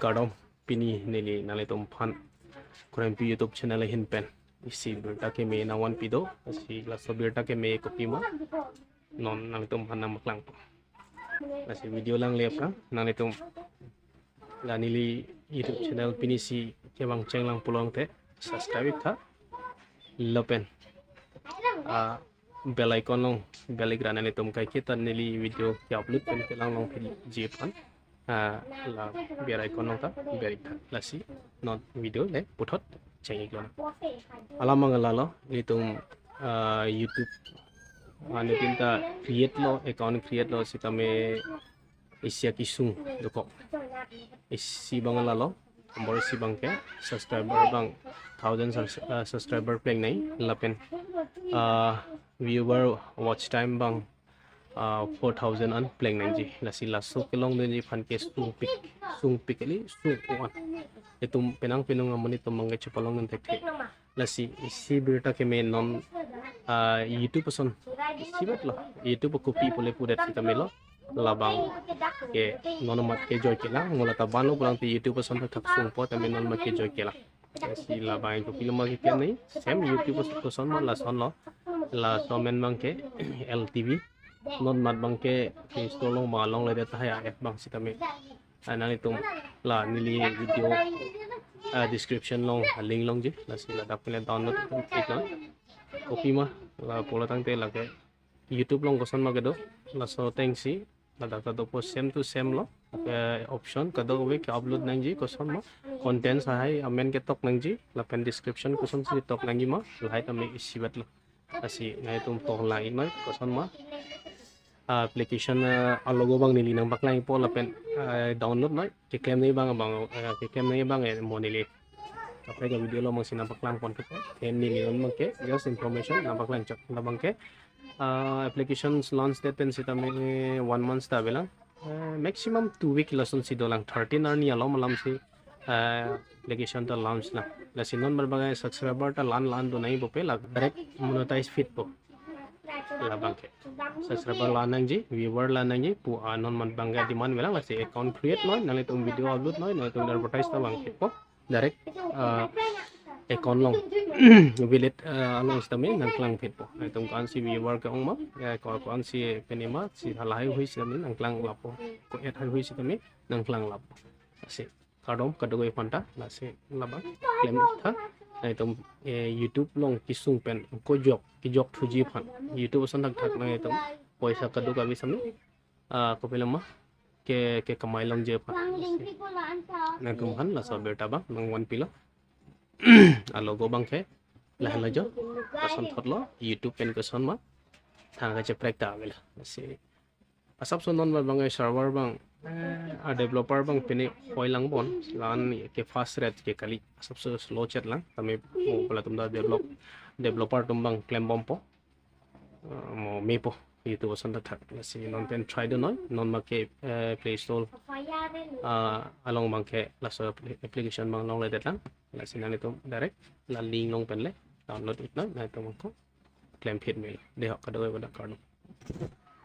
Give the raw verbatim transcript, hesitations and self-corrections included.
Kardom, pini neli nanglitum aphan Kurempi YouTube channel ahin pen isi birta keme nangvanpi do. Lasi laso birta keme kopima non nanglitum aphan nangpaklangpo. Lasi video langle aphrang nanglitum la neli YouTube channel pinisi kevang chenglang pulote subscribe ik tha. Lapen, ah, bell icon along bell ikra nanglitum kaiketa neli video ke-upload pen kelang longpiji aphan, ah, la bell icon along ta ber ik tha. Lasi non video le puthot cheng iklo. Alam abang lalo, nelitum, ah, YouTube, ah, nelitum ta create lo, account create lo sitame isi akesung dokok. Isi abang lalo, nomor isi abangke subscriber abang thousand subs-, ah, subscriber pleng nai, lapen, ah, viewer watch time abang, ah, four thousand an pleng nangji. Lasi laso kelongdunji aphan ke sungpik, sungpik kali, sungpo an. Itum penang penung amonit atum abangke chepalongdun thekthe. Lasi isi birta keme non, ah, YouTube ason isivet lo. YouTube kopi pule pudet sitame lo. Labang ke non mat kejoikelang, mo la ta vanlo pulote YouTube ason thakthak sungpo tame non mat kejoikelang. Lasi labang kopiloma keklem nai, same YouTube ason, koson ma lason lo. Laso amen abangke L T V. Non mat abangke Play Store along ma longledet tahai a-app abang sitame. Ah, nanglitum la neli video, ah, description along, ah, link longji. Lasi ladak pen le download ik non. Kopima la pulo tangte lake YouTube along koson ma kedo, laso atengsi ladak ta dopo, same to same lo. Eh, option kadokave ke-upload nangji, koson ma content tahai amen ketok nangji, lapen description kosonsi tok nangji ma, lahai tame isivet lo. Lasi nanglitum tok lang ik noi, koson ma, ah, application, ah, alogo abang neli nangpaklangpo lapen, ah, download noi, keklem nai abang abang, ah, keklem nai abang, eh, mo neli kaprek a-video along si nangpaklang pon ke, then neli non abangke just information nangpaklang chot. Labangke, ah, applications launch date pen sitame one month ta avelang. Eh, maximum two week lasonsi dolang, thirteen arni alom alamsi, eh, application ta launch lang. Lasi non mat abangke subscriber ta la-an la-an do nai bope la direct monetize feed po. Labangke subscriber la-an nangji, viewer la-an nangji pu, ah, non mat abangke demand avelang. Lasi account create noi, nanglitum video upload noi, nanglitum advertise ta vangpo. Direct, ah, account along, wallet, ah, along sitame nangklang phitpo. Nanglitum ko-ansi viewer ke-ong ma, eh, ko, ko-ansi pene ma, si halahai hui sitame nangklang lapo. Ko-et haihui sitame nangklang lapo. Lasi kardom kadokave aphanta, lasi labang klem tha. Nanglitum, eh, YouTube along kesung pen kejok, kejok thuji aphan, YouTube ason thakthak nanglitum poisa kadokave sitame, ah, kopiloma ke, kekamai longji aphan. Nanglitum aphan laso birta abang nangvanpilo. Alogo abangke lahenlo jo, koson thotlo, YouTube pen koson ma thang kacheprek ta avelo. Lasi asapso non mat abangke server abang, eh, a-developer abang pine hoi lang bon, la-an ke fast rate ke kali, asapso slow chet lang, tame mo pala atum ta develop, developer atum abang klem bompo. Ah, mo mepo, YouTube ason thakthak. Lasi non pen try do noi, non abangke, eh, Play Store, ah, along abangke laso appli-, application abang longledet lang. Lasi nanglitum direct la link along pen le download ik noi, nanglitum ako klem phit melo. Dei ho, kadokave pada kardom.